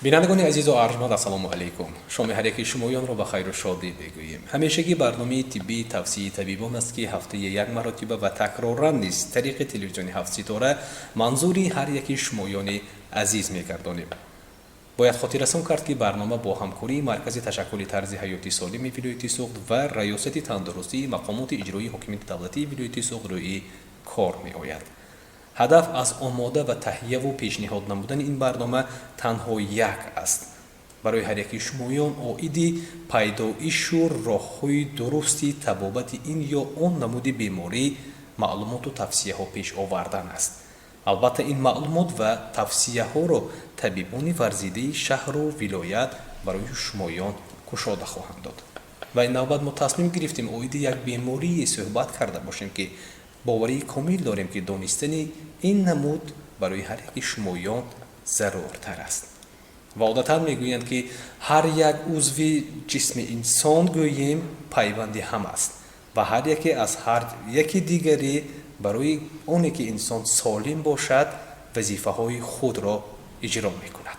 Бинандагони азизу арҷманд, ассалому алайкум. Шоми ҳар яки шумоёнро ба хайру шодӣ бигӯем. Ҳамешагӣ барномаи тиббии тавсияи табибон аст, ки ҳафтаи як маротиба ва такроран низ тариқи телевизиони Ҳафтситора манзури ҳар яки шумоёни азиз мегардонем. Бояд хотиррасон кард, ки барнома бо ҳамкории Маркази ташаккули тарзи ҳаёти солими вилояти Суғд ва Раёсати тандурустии мақомоти иҷроии ҳокимияти давлатии вилояти Суғд рӯи кор меояд. Ҳадаф аз омода ва таҳияву пешниҳод намудани ин барнома танҳо як аст: барои ҳар яки шумоён оиди пайдоишу роҳҳои дурусти табобати ин ё он намуди беморӣ маълумоту тавсияҳо пеш овардан аст. Албатта, ин маълумот ва тавсияҳоро табибони варзидаи шаҳру вилоят барои шумоён кушода хоҳанд дод. Ва ин навбат мо тасмим гирифтем оиди як беморие суҳбат карда бошем, ки боварии комил дорем, ки донистани ин намуд барои ҳар яки шумоён заруртар аст. Ва одатан мегӯянд, ки ҳар як узви ҷисми инсон, гӯем, пайванди ҳам аст ва ҳар яке аз ҳар яки дигаре барои оне ки инсон солим бошад, вазифаҳои худро иҷро мекунад.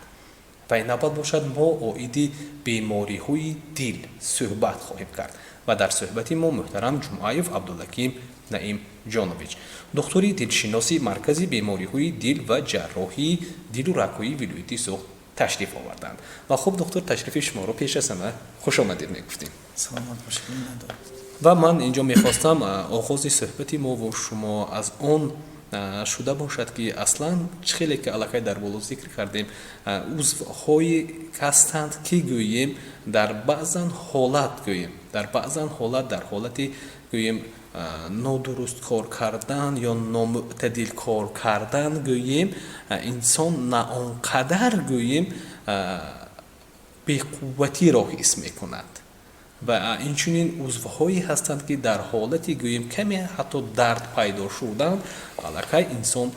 Ва ин навбат бошад, мо оиди бемориҳои дил суҳбат хоҳем кард ва дар суҳбати мо муҳтарам Ҷумъаев Абдулаким Наим Ҷонович, духтури дилшиноси Маркази бемориҳои дил ва ҷарроҳии дилу рагҳои вилояти Суғд ташриф оварданд. Ва хуб, духтур, ташрифи шуморо пеш аз ҳама хушомадед мегуфтем. Саломат бошед. Ва ман инҷо мехостам оғози суҳбати мову шумо аз он шуда бошад, ки аслан чӣ хеле ки аллакай дар боло зикр кардем, узвҳое ҳастанд, ки, гӯем, дар баъзан ҳолат, гӯем, дар баъзан ҳолат, дар ҳолати, гӯем, нодуруст кор кардан ё номӯътадил кор кардан, гӯем, инсон на он қадар, гӯем, беқувватиро ҳис мекунад. Ва инчунин узвҳое ҳастанд, ки дар ҳолати, гӯем, каме ҳатто дард пайдо шудан, аллакай инсон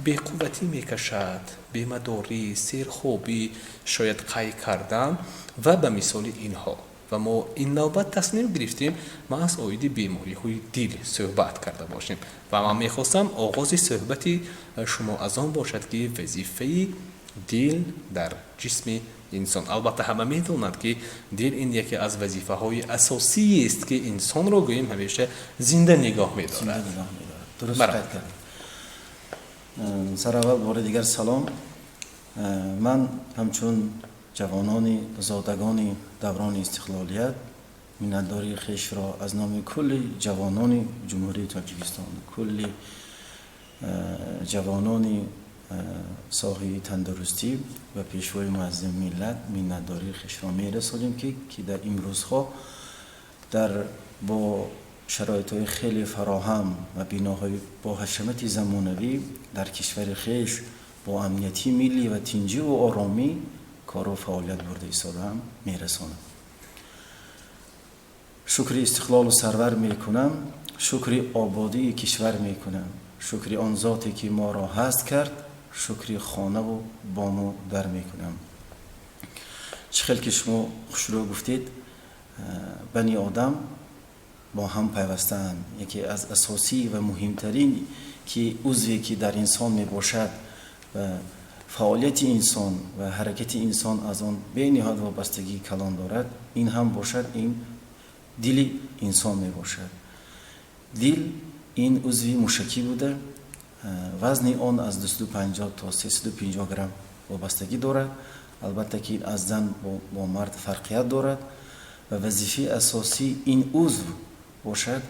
беқувватӣ мекашад, бемадорӣ, серхобӣ, шояд қай кардан ва ба мисоли инҳо. Ва мо ин навбат тасмим гирифтем маҳз оиди бемориҳои дил суҳбат карда бошем. Ва ман мехостам оғози суҳбати шумо аз он бошад, ки вазифаи дил дар ҷисми инсон. Албатта, ҳама медонанд, ки дил ин яке аз вазифаҳои асосиест, ки инсонро, гӯем, ҳамеша зинда нигоҳ медорад. Дуруст қайд кардед. Сараввал бори дигар салом. Ман ҳамчун ҷавонони зодагони даврони истиқлолият миннатдории хешро аз номи кулли ҷавонони Ҷумҳурии Тоҷикистон, кулли ҷавонони соҳаи тандурустӣ ва Пешвои муаззами миллат миннатдории хешро мерасонем, ки дар имрӯзҳо дар бо шароитҳои хеле фароҳам ва биноҳои бо ҳашамати замонавӣ дар кишвари хеш бо амнияти миллӣ ва тинҷиву оромӣ кору фаъолият бурда истодаам мерасонам. Шукри истиқлолу сарвар мекунам, шукри ободии кишвар мекунам, шукри он зоте, ки моро ҳаст кард, шукри хонаву бому дар мекунам. Чӣ хел ки шумо хушрӯ гуфтед, бани одам бо ҳам пайвастаанд. Яке аз асосӣ ва муҳимтарин ки узве, ки дар инсон мебошад ва фаъолияти инсон ва ҳаракати инсон аз он бениҳоят вобастагии калон дорад, ин ҳам бошад, ин дили инсон мебошад. Дил ин узви мушакӣ буда, вазни он аз 250 то 350 грамм вобастагӣ дорад. Албатта, ки аз зан бо мард фарқият дорад. Ва вазифаи асосии ин узв бошад,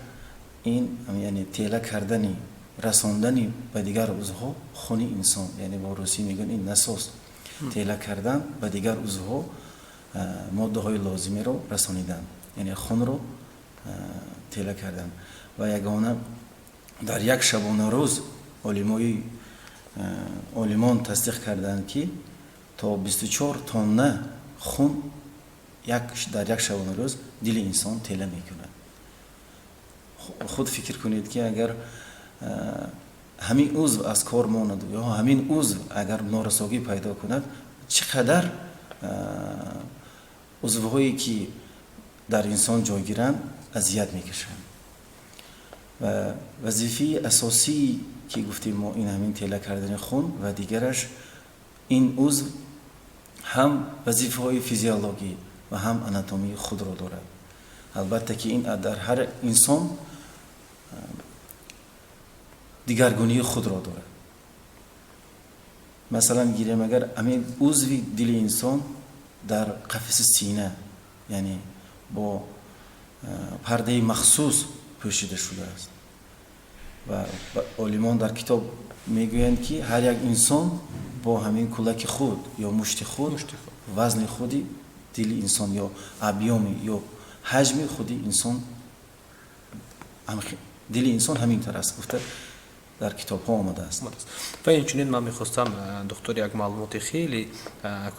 ин яъне тела кардани, расондани ба дигар узвҳо хуни инсон, яъне бо русӣ мегӯянд, ин насос, тела кардан ба дигар узвҳо, моддаҳои лозимиро расонидан, яъне хунро тела кардан. Ва ягона дар як шабонарӯз олимои олимон тасдиқ карданд, ки то 24 тонна хун дар як шабонарӯз дили инсон тела мекунад. Худ фикр кунед, ки агар ҳамин узв аз кор монад ё ҳамин узв агар норасогӣ пайдо кунад, чӣ қадар узвҳое, ки дар инсон ҷойгиранд, азият мекашанд. Ва вазифаи асосии, ки гуфтем мо, ин ҳамин тела кардани хун ва дигараш ин узв. Ҳам вазифаҳои физиологӣ ва ҳам анатомии худро дорад. Албатта ки ин дар ҳар инсон дигаргунии худро дорад. Масалан, гирем агар, ҳамин узви дили инсон дар қафаси сина, яъне бо пардаи махсус пӯшида шудааст ва олимон дар китоб мегӯянд, ки ҳар як инсон бо ҳамин кулаки худ ё мушти худ вазни худи дили инсон ё объёми ё ҳаҷми худи инсон, дили инсон ҳамин тар аст, гуфта дар китобҳо омадааст. Ва инчунин ман мехостам, духтур, як маълумоти хеле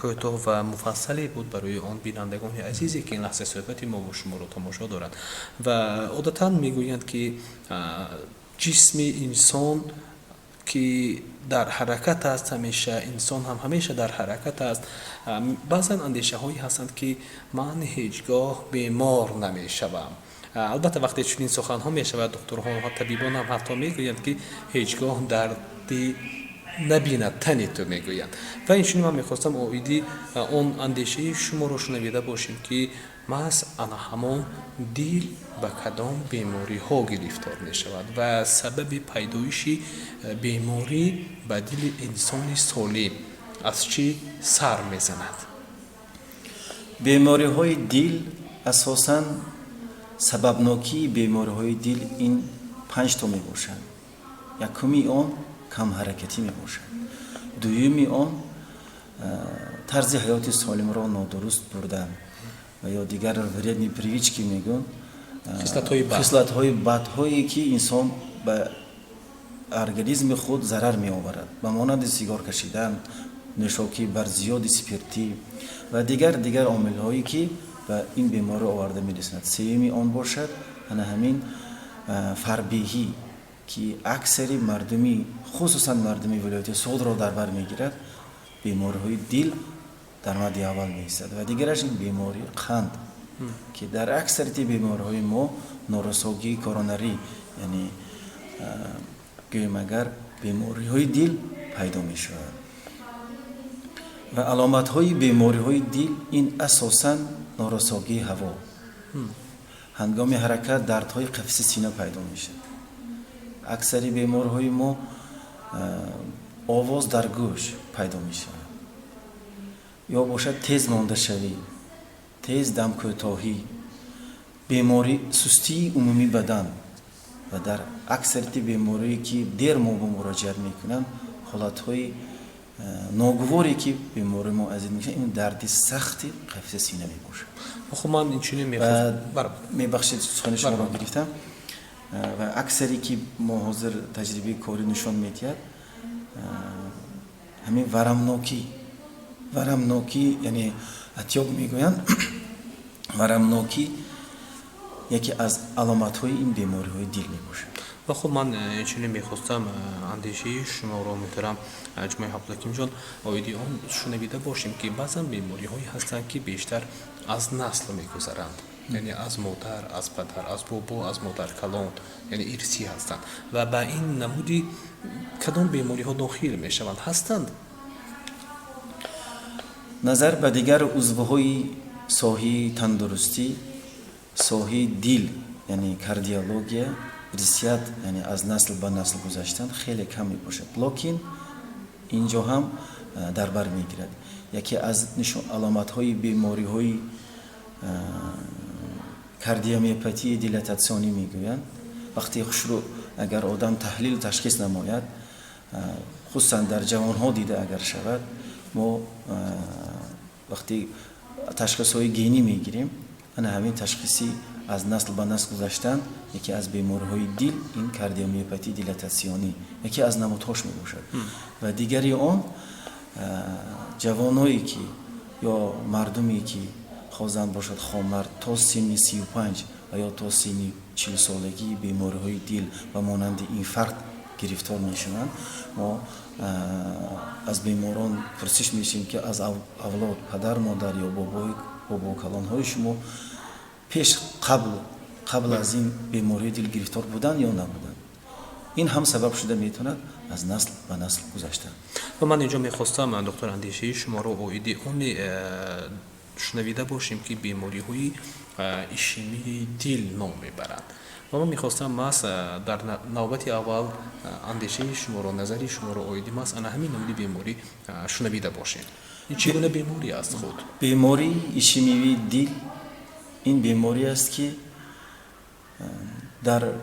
кӯтоҳ ва муфассале буд барои он бинандагони азизе, ки ин лаҳза суҳбати мо бо шуморо тамошо доранд. Ва одатан мегӯянд, ки ҷисми инсон ки дар ҳаракат аст, ҳамеша инсон ҳам ҳамеша дар ҳаракат аст. Баъзан андешаҳое ҳастанд, ки ман ҳеҷ гоҳ бемор намешавам. Албатта, вақте чунин суханҳо мешавад, духтурҳо, табибон ҳам ҳатто мегӯянд, ки ҳеҷ гоҳ дарди набинад тани ту, мегӯянд. Ва инчунин ман мехостам оиди он андешаи шуморо шунавида бошем, ки маҳз ана ҳамон дил ба кадом бемориҳо гирифтор мешавад ва сабаби пайдоиши беморӣ ба дили инсони солим аз чӣ сар мезанад? Бемориҳои дил, асосан сабабнокии бемориҳои дил ин панҷто мебошанд. Якуми он камҳаракатӣ мебошад, дуюми он тарзи ҳаёти солимро нодуруст бурдан ва ё дигар вредные привычки мегӯн, хислатҳои бадҳое, ки инсон ба организми худ зарар меоварад, ба монанди сигор кашидан, нӯшокии барзиёди спиртӣ ва дигар омилҳое, ки ба ин беморӣ оварда мерасонад. Сеюми он бошад ана ҳамин фарбеҳӣ, ки аксари мардуми, хусусан мардуми вилояти Суғдро дар бар мегирад, бемориҳои дил дар мадди аввал меистад. Ва дигараш ин бемории қанд, ки дар аксарияти бемориҳои мо норасогии коронарӣ, яъне гӯем агар, бемориҳои дил пайдо мешавад. Ва аломатҳои бемориҳои дил ин асосан норасогии ҳаво, ҳангоми ҳаракат дардҳои қафаси сина пайдо мешавад. Аксари беморҳои мо овоз дар гӯш пайдо мешавад ё бошад тез мондашавӣ, тез дамкӯтоҳӣ, беморӣ, сустии умумии бадан. Ва дар аксарияти беморие, ки дер мо ба муроҷиат мекунанд, ҳолатҳои ногуворе, ки бемори мо азият мекашад, ин дарди сахти қафаси сина мебошад. Хуб, ман инчунин Мебахшед, сухани шуморо гирифтам. Ва аксаре, ки мо ҳозир таҷрибаи корӣ нишон медиҳад, ҳамин варамнокӣ, яъне отёк мегӯянд, варамнокӣ яке аз аломатҳои ин бемориҳои дил мебошад. Ва хуб, ман инчунин мехостам андешаи шуморо, муҳтарам Ҷумъаи Абдулҳакимҷон, оиди он шунавида бошем, ки баъзан бемориҳое ҳастанд, ки бештар аз насл мегузаранд, яъне аз модар, аз падар, аз бобо, аз модаркалон, яъне ирсӣ ҳастанд. Ва ба ин намуди кадом бемориҳо дохил мешаванд, ҳастанд? Назар ба дигар узвҳои соҳаи тандурустӣ, соҳаи дил, яъне кардиология, ирсият, яъне аз насл ба насл гузаштан хеле кам мебошад, лекин инҷо ҳам дар бар мегирад. Яке аз аломатҳои бемориҳои кардиомиопатии дилататсионӣ мегӯянд, вақте хушрӯ агар одам таҳлилу ташхис намояд, хусусан дар ҷавонҳо дида агар шавад, мо вақте ташхисҳои генӣ мегирем, ана ҳамин ташхиси аз насл ба насл гузаштан яке аз бемориҳои дил, ин кардиомиопатии дилататсионӣ яке аз намудҳош мебошад. Ва дигари он ҷавоное, ки ё мардуме, ки хоҳ зан бошад, хоҳ мард, то синни 35 ва ё то синни 40-солагӣ бемориҳои дил ба монанди инфаркт гирифтор мешаванд, мо аз беморон пурсиш мешавем, ки аз авлод, падар, модар ё бобокалонҳои шумо пеш қабл аз ин бемории дил гирифтор буданд ё набуданд. Ин ҳам сабаб шуда метавонад. Аз насл ба насл гузаштанд. Ва ман инҷо мехостам, доктор, андешаи шуморо оиди он шунавида бошем, ки бемориҳои ишемии дил ном мебаранд, ва ман мехостам маҳз дар навбати аввал андешаи шуморо, назари шуморо оиди маҳз ана ҳамин намуди беморӣ шунавида бошем. Ин чӣ гуна беморӣ аст худ? Бемории ишемивии дил ин беморӣ аст, ки дар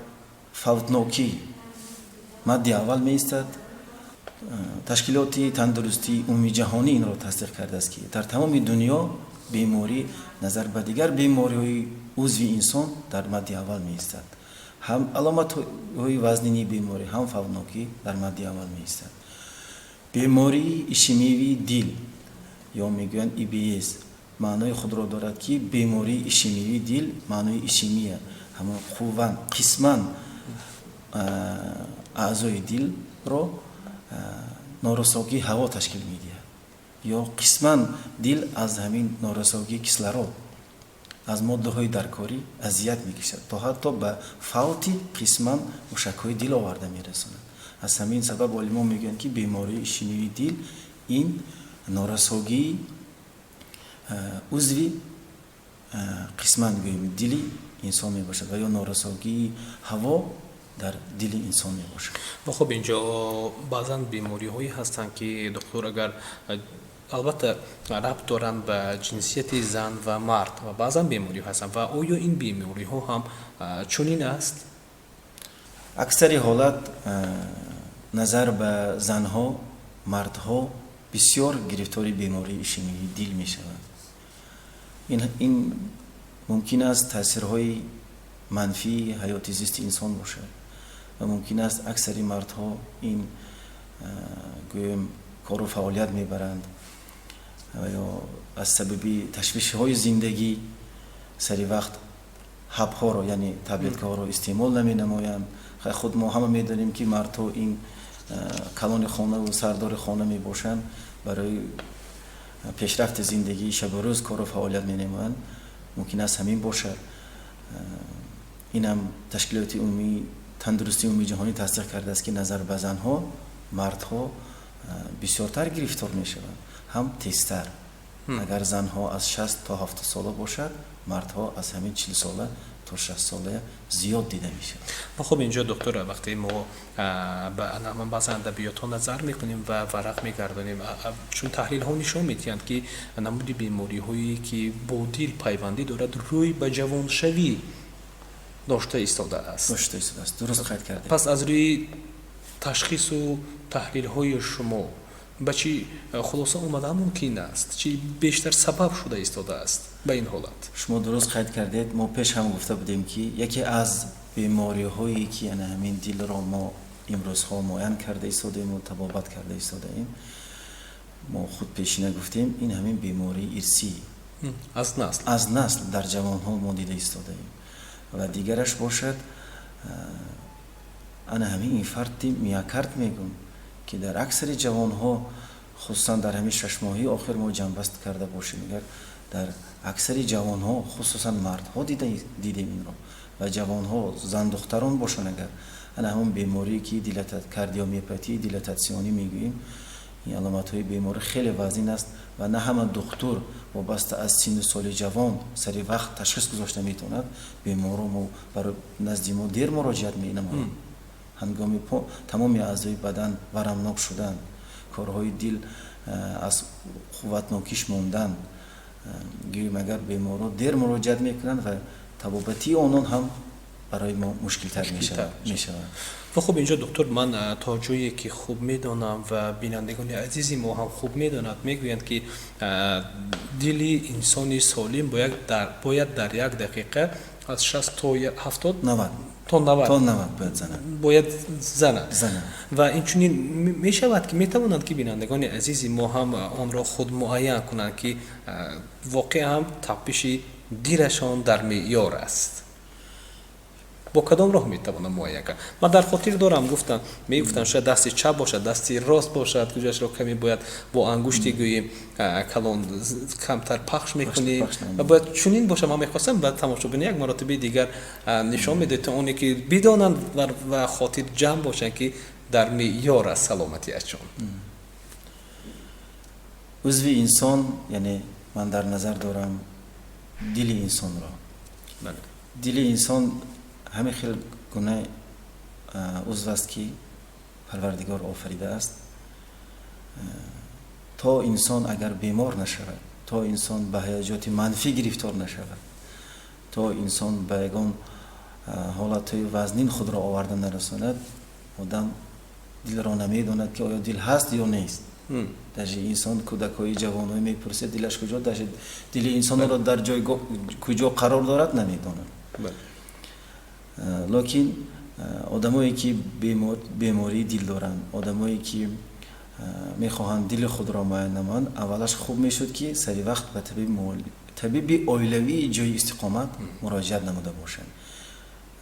фавтнокӣ мадди аввал меистад. Ташкилоти тандурустии умумиҷаҳонӣ инро тасдиқ кардааст, ки дар тамоми дунё беморӣ назар ба дигар бемориҳои узви инсон дар мадди аввал меистад. Ҳам аломатҳои вазнинии беморӣ, ҳам фавтнокӣ дар мадди аввал меистад. Бемории ишемивии дил ё мегӯянд ИБС маънои худро дорад, ки бемории ишемивии дил, маънои ишемия ҳамон қувван қисман аъзои дилро норасогии ҳаво ташкил медиҳад ё қисман дил аз ҳамин норасогии кислород, аз моддаҳои даркорӣ азият мекашад, то ҳатто ба фавти қисман мушакҳои дил оварда мерасонад. Аз ҳамин сабаб олимон мегӯянд, ки бемории ишемивии дил ин норасогии узви қисман, гӯем, дили инсон мебошад ва ё норасогии ҳаво дар дили инсон мебошад. Ва хуб, инҷо баъзан бемориҳое ҳастанд, ки, доктор, агар албатта рабт доранд ба ҷинсияти зан ва мард, ва баъзан бемориҳо ҳастанд, ва оё ин бемориҳо ҳам чунин аст? Аксари ҳолат назар ба занҳо мардҳо бисёр гирифтори бемории ишемии дил мешаванд. Ин мумкин аст таъсирҳои манфии ҳаёти зисти инсон бошад ва мумкин аст аксари мардҳо ин, гӯем, кору фаъолият мебаранд ва ё аз сабаби ташвишҳои зиндагӣ сари вақт ҳабҳоро, яъне таблеткаҳоро истеъмол наменамоянд. Худ мо ҳама медонем, ки мардҳо ин калони хонаву сардори хона мебошанд, барои пешрафти зиндагӣ шабу рӯз кору фаъолият менамоянд. Мумкин аст ҳамин бошад. Инам ташкилоти умумии тандурустии умумии ҷаҳонӣ тасдиқ кардааст, ки назар ба занҳо мардҳо бисёртар гирифтор мешаванд, ҳам тезтар. Агар занҳо аз 60 то 70 сола бошад, мардҳо аз ҳамин 40 сола то 60 сола зиёд дида мешавад. Ва хуб, инҷо, доктор, вақте мо ба баъзан адабиётҳо назар мекунем ва варақ мегардонем, чун таҳлилҳо нишон медиҳанд, ки намуди бемориҳое, ки бо дил пайвандӣ дорад, рӯй ба ҷавоншавӣ дошта истодааст. Дошта истодааст, дуруст қайд кардед. Пас аз рӯи ташхису таҳлилҳои шумо ба чӣ хулоса омадан мумкин аст? Чӣ бештар сабаб шуда истодааст ба ин ҳолат? Шумо дуруст қайд кардед. Мо пеш ҳам гуфта будем, ки яке аз бемориҳое, ки ана ҳамин дилро мо имрӯзҳо муайян карда истодаему табобат карда истодаем, мо худ пешина гуфтем, ин ҳамин бемории ирсӣ. Аз насл. Аз насл дар ҷавонҳо мо дида истодаем. Ва дигараш бошад ана ҳамин инфаркти миокард мегӯм, ки дар аксари ҷавонҳо, хусусан дар ҳамин 6 моҳии охир мо ҷамъбаст карда бошем, агар дар аксари ҷавонҳо, хусусан мардҳо дидем инро. Ва ҷавонҳо, зандухтарон бошанд агар, ана ҳамон беморие, ки кардиомиопатии дилататсионӣ мегӯем, ин аломатҳои беморӣ хеле вазнин аст ва на ҳама духтур вобаста аз синну соли ҷавон сари вақт ташхис гузошта метавонад. Беморро мо назди мо дер муроҷиат менамоем, ҳангоми тамоми аъзои бадан варамнок шудан, корҳои дил аз қувватнокиш мондан, гӯем, агар беморро дер муроҷиат мекунанд ва табобатии онон ҳам барои мо мушкилтар мешавад. Ва хуб, инҷо, доктор, ман то ҷое ки хуб медонам ва бинандагони азизи мо ҳам хуб медонад, мегӯянд, ки дили инсони солим бояд дар як дақиқа аз 60 то 70 90. То 90. То 90 бояд занад. Бояд занад. Занад. Ва инчунин мешавад, ки метавонанд, ки бинандагони азизи мо ҳам онро худ муайян кунанд, ки воқеан тапиши дилашон дар меъёр аст. Бо кадом роҳ метавонам муайян кард? Ман дар хотир дорам, гуфтам, мегуфтам, шояд дасти чап бошад, дасти рост бошад, куҷашро каме бояд бо ангушти, гӯем, калон камтар пахш мекунем ва бояд чунин бошад. Ман мехостам ба тамошобин як маротибаи дигар нишон медиҳед, то оне ки бидонанд ва хотир ҷамъ бошанд, ки Дар меъёр аст саломатиашон. Узви инсон, яъне ман дар назар дорам дили инсонро. Дили инсон ҳамин хел гуна узв аст, ки Парвардигор офаридааст. То инсон агар бемор нашавад, то инсон ба ҳаяҷоти манфӣ гирифтор нашавад, то инсон ба ягон ҳолатҳои вазнин худро оварда нарасонад, одам дилро намедонад, ки оё дил ҳаст ё нест. Даже инсон кӯдакҳои ҷавонҳо мепурсед, дилаш куҷо, даже дили инсонро дар ҷой куҷо қарор дорад, намедонад. Лекин одамое ки бемории дил доранд, одамое ки мехоҳанд дили худро муайян намоянд, аввалаш хуб мешуд, ки сари вақт ба табиби оилавии ҷои истиқомат муроҷиат намуда бошанд.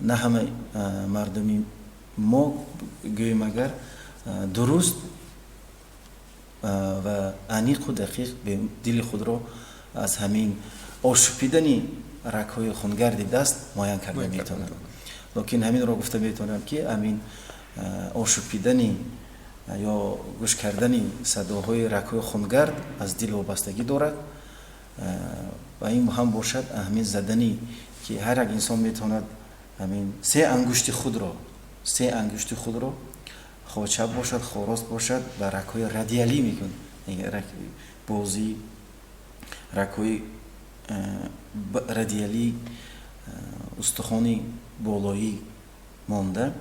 На ҳама мардуми мо, гӯем агар, дуруст ва аниқу дақиқ дили худро аз ҳамин ошӯпидани рагҳои хунгарди даст муайян карда метавонанд. Лекин ҳаминро гуфта метавонам, ки ҳамин ошӯпидани ё гӯш кардани садоҳои рагҳои хунгард аз дил вобастагӣ дорад ва ин ҳам бошад ҳамин задани, ки ҳар як инсон метавонад ҳамин се ангушти худро, хо чап бошад, хо рост бошад, ба рагҳои радиалӣ мекунад, бозӣ рагҳои радиалӣ устухони болоӣ монда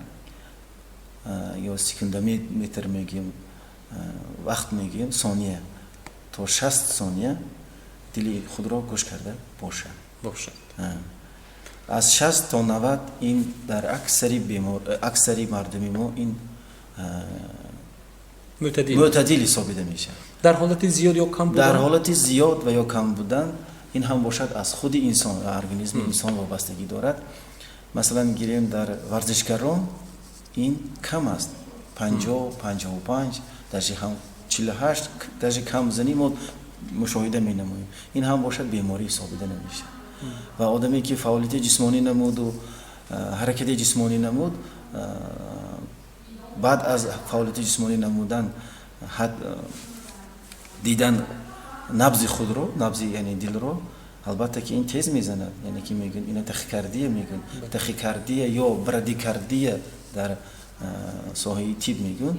ё секундометр мегӯем, вақт мегӯем, сония, то 60 сония дили худро гӯш карда бошад. Бошад. Аз 60 то 90 ин дар аксари бемор, аксари мардуми мо ин мӯътадил ҳисобида мешавад. Дар ҳолати зиёд ё кам будан? Дар ҳолати зиёд ва ё кам будан, ин ҳам бошад аз худи инсон ва организми инсон вобастагӣ дорад. Масалан, гирем, дар варзишгарон ин кам аст, 50, 55, даже ҳам 48, даже камзанӣ мо мушоҳида менамоем. Ин ҳам бошад беморӣ ҳисобида намешавад. Ва одаме ки фаъолияти ҷисмонӣ намуду ҳаракати ҷисмонӣ намуд, баъд аз фаъолияти ҷисмонӣ намудан дидан набзи худро, набзи, яъне дилро, албатта ки ин тез мезанад, яъне ки мегӯянд, ина тахикардия мегӯянд, тахикардия ё брадикардия дар соҳаи тиб мегӯянд.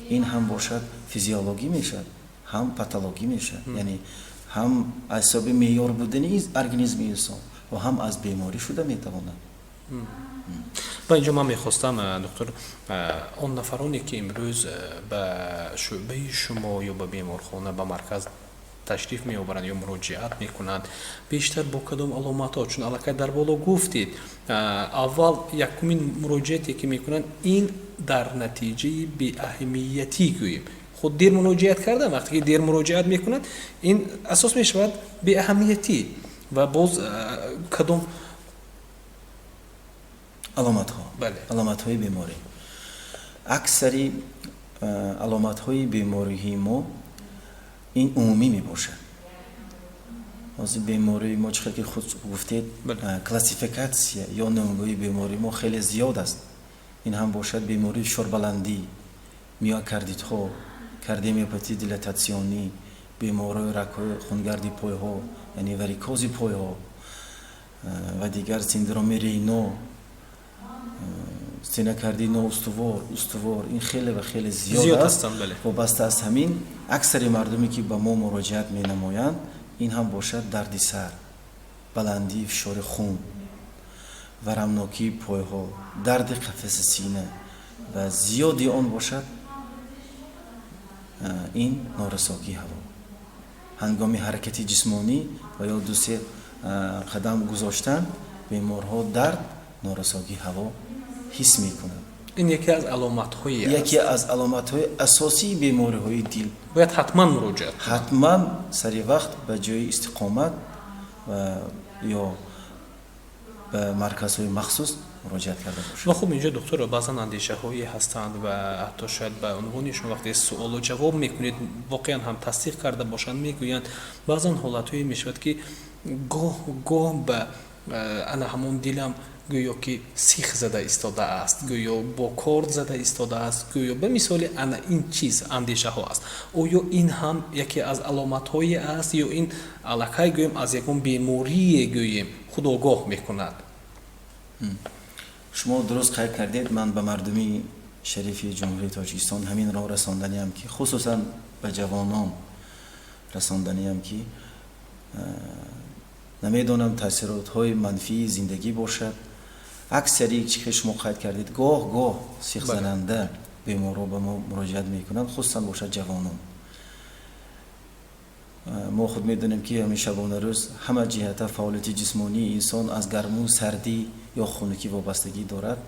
Ин ҳам бошад физиологӣ мешавад, ҳам патологӣ мешавад, яъне ҳам аз ҳисоби меъёр будани организми инсон ва ҳам аз беморӣ шуда метавонад. Ва инҷо ман мехостам, доктор, он нафароне ки имрӯз ба шӯъбаи шумо ё ба беморхона, ба марказ ташриф меоваранд ё муроҷиат мекунанд, бештар бо кадом аломатҳо? Чун аллакай дар боло гуфтед, аввал якумин муроҷиате ки мекунанд, ин дар натиҷаи беаҳамиятӣ, гӯем, худ дер муроҷиат кардан. Вақте ки дер муроҷиат мекунад, ин асос мешавад беаҳамиятӣ. Ва боз кадом Аломатҳо? Аломатҳои беморӣ, аксари аломатҳои бемориҳои мо ин умумӣ мебошад. Ҳозир бемории мо, чӣ хел ки худ гуфтед, классификатсия ё номгӯии бемории мо хеле зиёд аст. Ин ҳам бошад бемории фишорбаландӣ, миокардитҳо, кардиомиопатии дилататсионӣ, бемориҳои рагҳои хунгарди пойҳо, яъне варикози пойҳо, ва дигар синдроми Рейно, стенокардии ноустувор, устувор, ин хеле ва хеле зиёд аст. Вобаста аз ҳамин, аксари мардуме ки ба мо муроҷиат менамоянд, ин ҳам бошад дарди сар, баландии фишори хун, варамнокии пойҳо, дарди қафаси сина ва зиёди он бошад ин норасогии ҳаво. Ҳангоми ҳаракати ҷисмонӣ ва ё дусе қадам гузоштан беморҳо дард, норасогии ҳаво ҳис мекунанд. Ин яке аз аломатҳои Яке аз аломатҳои асосии бемориҳои дил. Бояд ҳатман муроҷиат. Ҳатман сари вақт ба ҷои истиқомат ва ё ба марказҳои махсус муроҷиат карда бошад. Ва хуб, инҷо, доктор, баъзан андешаҳое ҳастанд ва ҳатто шояд ба унвони шумо вақте суолу ҷавоб мекунед, воқеан ҳам тасдиқ карда бошанд, мегӯянд, баъзан ҳолатҳое мешавад, ки гоҳ гоҳ ба Ана ҳамон дилам гӯё ки сих зада истодааст, гӯё бо корд зада истодааст, гӯё ба мисоли ана ин чиз андешаҳо аст. Оё ин ҳам яке аз аломатҳое аст ё ин аллакай гӯем аз ягон беморие гӯем худогоҳ мекунад? Шумо дуруст қайд кардед. Ман ба мардуми шарифи Ҷумҳурии Тоҷикистон ҳаминро расонданиам, ки хусусан ба ҷавонон расонданиам, ки намедонам, таъсиротҳои манфии зиндагӣ бошад, аксари чӣ ки шумо қайд кардед, гоҳ гоҳ сихзананда беморро ба мо муроҷиат мекунанд, хусусан бошад ҷавонон. Мо худ медонем, ки ҳамин шабонарӯз ҳама ҷиҳата фаъолияти ҷисмонии инсон аз гарму сардӣ ё хунукӣ вобастагӣ дорад.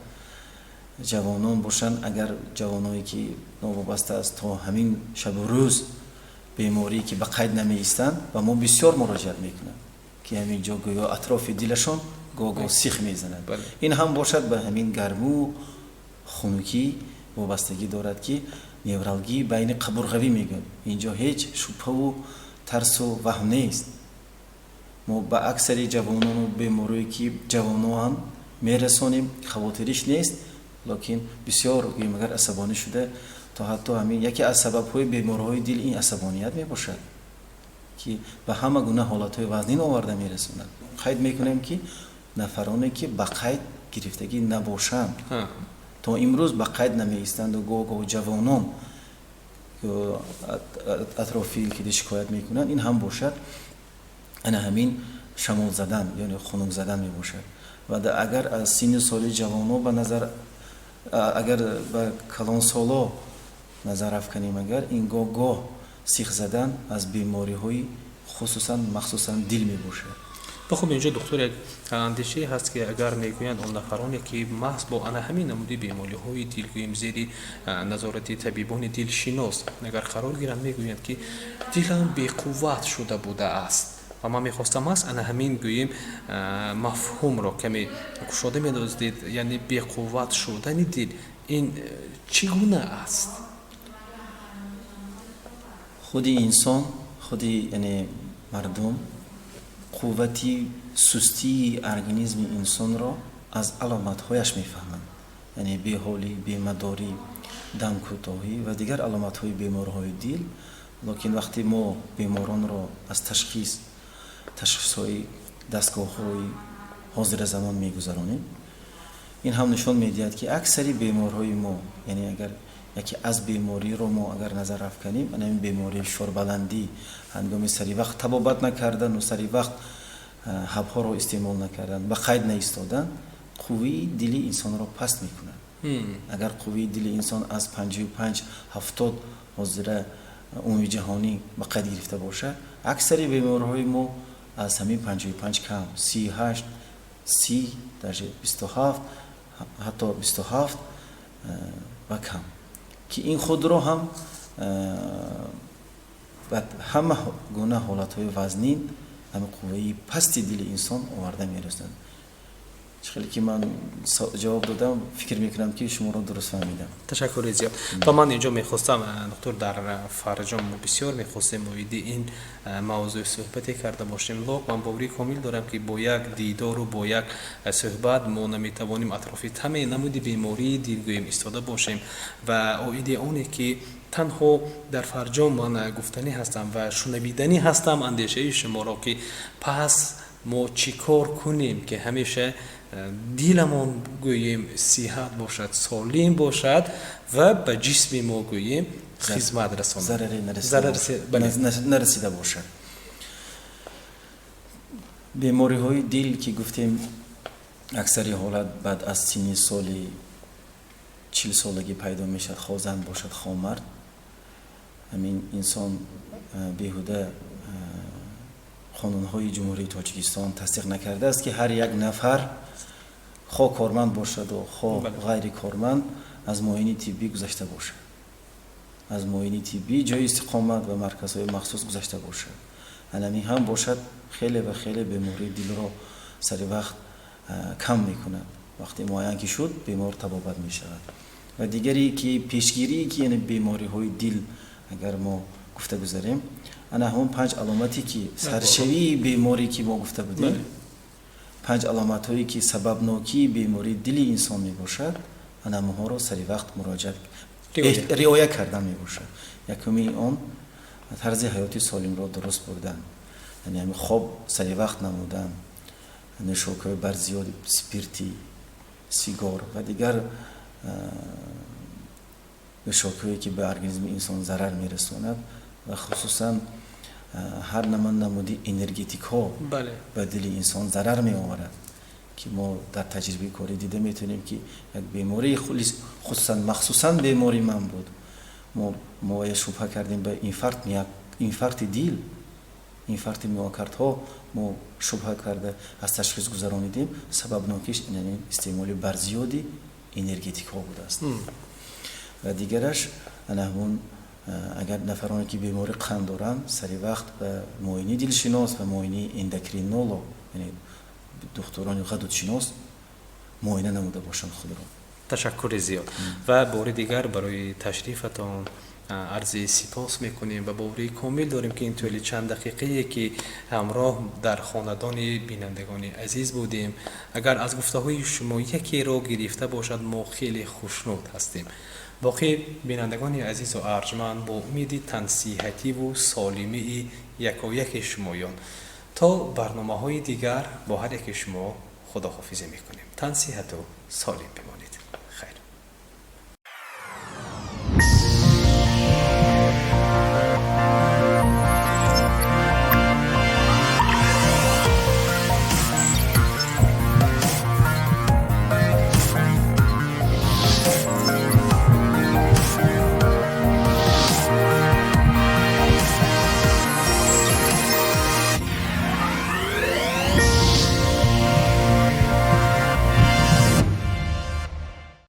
Ҷавонон бошанд, агар ҷавоное ки новобаста аз то ҳамин шабу рӯз беморӣ ки ба қайд намеистанд, ба мо бисёр муроҷиат мекунанд, ки ҳамин ҷо гӯё атрофи дилашон гоҳ-гоҳ сих мезанад. Ин ҳам бошад ба ҳамин гарму хунукӣ вобастагӣ дорад, ки невралгии байни қабурғавӣ мегӯянд. Инҷо ҳеҷ шубҳаву тарсу ваҳм нест. Мо ба аксари ҷавонону беморое ки ҷавоноанд мерасонем, хавотириш нест, лекин бисёр гӯем агар асабонӣ шуда, то ҳатто ҳамин яке аз сабабҳои бемориҳои дил ин асабоният мебошад, ки ба ҳама гуна ҳолатҳои вазнин оварда мерасонад. Қайд мекунем, ки нафароне ки ба қайд гирифтагӣ набошанд, то имрӯз ба қайд намеистанду гоҳ-гоҳ ҷавонон атрофи ки шикоят мекунанд, ин ҳам бошад ана ҳамин шамол задан яъне хунук задан мебошад. Ва агар аз синни соли ҷавоно ба назар, агар ба калонсоло назар афканем, агар ин гоҳ-гоҳ сих задан аз бемориҳои хусусан махсусан дил мебошад. Хуб, инҷо, духтур, як андешае ҳаст, ки агар мегӯянд он нафароне ки маҳз бо ана ҳамин намуди бемориҳои дил гӯем зери назорати табибони дилшинос агар қарор гиранд, мегӯянд, ки дилам беқувват шуда будааст. Ва ман мехостам аст ана ҳамин гӯем мафҳумро каме кушода медоздед, яъне беқувват шудани дил ин чӣ гуна аст? Худи инсон, худи яъне мардум қуввати сустии организми инсонро аз аломатҳояш мефаҳманд, яъне беҳолӣ, бемадорӣ, дамкӯтоҳӣ ва дигар аломатҳои бемориҳои дил. Лекин вақте мо беморонро аз ташхисҳои дастгоҳҳои ҳозиразамон мегузаронем, ин ҳам нишон медиҳад, ки аксари беморҳои мо, яъне агар яке аз бемориро мо агар назар афканем, ана ин бемории фишорбаландӣ, ҳангоми сари вақт табобат накардану сари вақт ҳабҳоро истеъмол накардан, ба қайд наистодан, қуввии дили инсонро паст мекунад. Агар қуввии дили инсон аз 55-70 ҳозира умуми ҷаҳонӣ ба қайд гирифта бошад, аксари беморҳои мо аз ҳамин 55 кам, 38, 30, даже 27, ҳатто 27 ва кам, ки ин худро ҳам ба ҳама гуна ҳолатҳои вазнин ҳами қувваи пасти дили инсон оварда мерасонад. Чӣ хеле ки ман ҷавоб додам, фикр мекунам, ки шуморо дуруст фаҳмидам. Ташаккури зиёд. Ва ман инҷо мехостам, доктор, дар фарҷом мо бисёр мехостем оиди ин мавзӯи суҳбате карда бошем, лок ман боварии комил дорам, ки бо як дидору бо як суҳбат мо наметавонем атрофи таме намуди бемории дил гӯем истода бошем. Ва оиди оне ки танҳо дар фарҷом ман гуфтанӣ ҳастам ва шунавиданӣ ҳастам андешаи шуморо, ки пас мо чӣ кор кунем, ки ҳамеша диламон гӯем сиҳат бошад, солим бошад ва ба ҷисми мо гӯем хизмат расонад? Зараре нарасида бошад. Бемориҳои дил ки гуфтем, аксари ҳолат баъд аз синни соли 40-солагӣ пайдо мешавад, хо зан бошад, хо мард. Ҳамин инсон беҳуда қонунҳои Ҷумҳурии Тоҷикистон тасдиқ накардааст, ки ҳар як нафар, хо корманд бошаду хо ғайри корманд, аз муоини тиббӣ гузашта бошад, аз муоини тиббӣ ҷои истиқомат ва марказҳои махсус гузашта бошад. Анамин ҳам бошад хеле ва хеле бемории дилро сари вақт кам мекунад. Вақте муайян ки шуд, бемор табобат мешавад. Ва дигаре ки пешгирие ки яъне бемориҳои дил агар мо гуфта гузарем, ана ҳамон панҷ аломате ки саршавии беморӣ ки мо гуфта будем. Панҷ аломатҳое ки сабабнокии бемории дили инсон мебошад, анамоҳоро сари вақт муроҷиат, риоя кардан мебошад. Якуми он тарзи ҳаёти солимро дуруст бурдан, яъне ҳами хоб сари вақт намудан, нӯшокиҳои барзиёди спиртӣ, сигор ва дигар нӯшокиҳое, ки ба организми инсон зарар мерасонад, ва хусусан ҳар намуди энергетикҳо ба дили инсон зарар меоварад, ки мо дар таҷрибаи корӣ дида метавонем, ки як бемории хусусан, махсусан бемори ман буд, мо шубҳа кардем ба инфаркт, инфаркти дил, инфаркти миокардҳо мо шубҳа карда, аз ташхис гузаронидем. Сабабнокиш истеъмоли барзиёди энергетикҳо будааст. Ва дигараш ана ҳамун, агар нафароне ки бемории қанд доранд, сари вақт ба муоинаи дилшинос ва муоинаи эндокринолог, яъне духтурони ғадудшинос, муоина намуда бошанд худро. Ташаккури зиёд ва бори дигар барои ташрифатон арзи сипос мекунем ва боварии комил дорем, ки ин тӯли чанд дақиқае ки ҳамроҳ дар хонадони бинандагони азиз будем, агар аз гуфтаҳои шумо якеро гирифта бошад, мо хеле хушнуд ҳастем. Боқӣ, бинандагони азизу арҷманд, бо умеди тансиҳативу солимии якояки шумоён то барномаҳои дигар бо ҳар яке шумо худоҳофизӣ мекунем. Тансиҳату солим бимонед.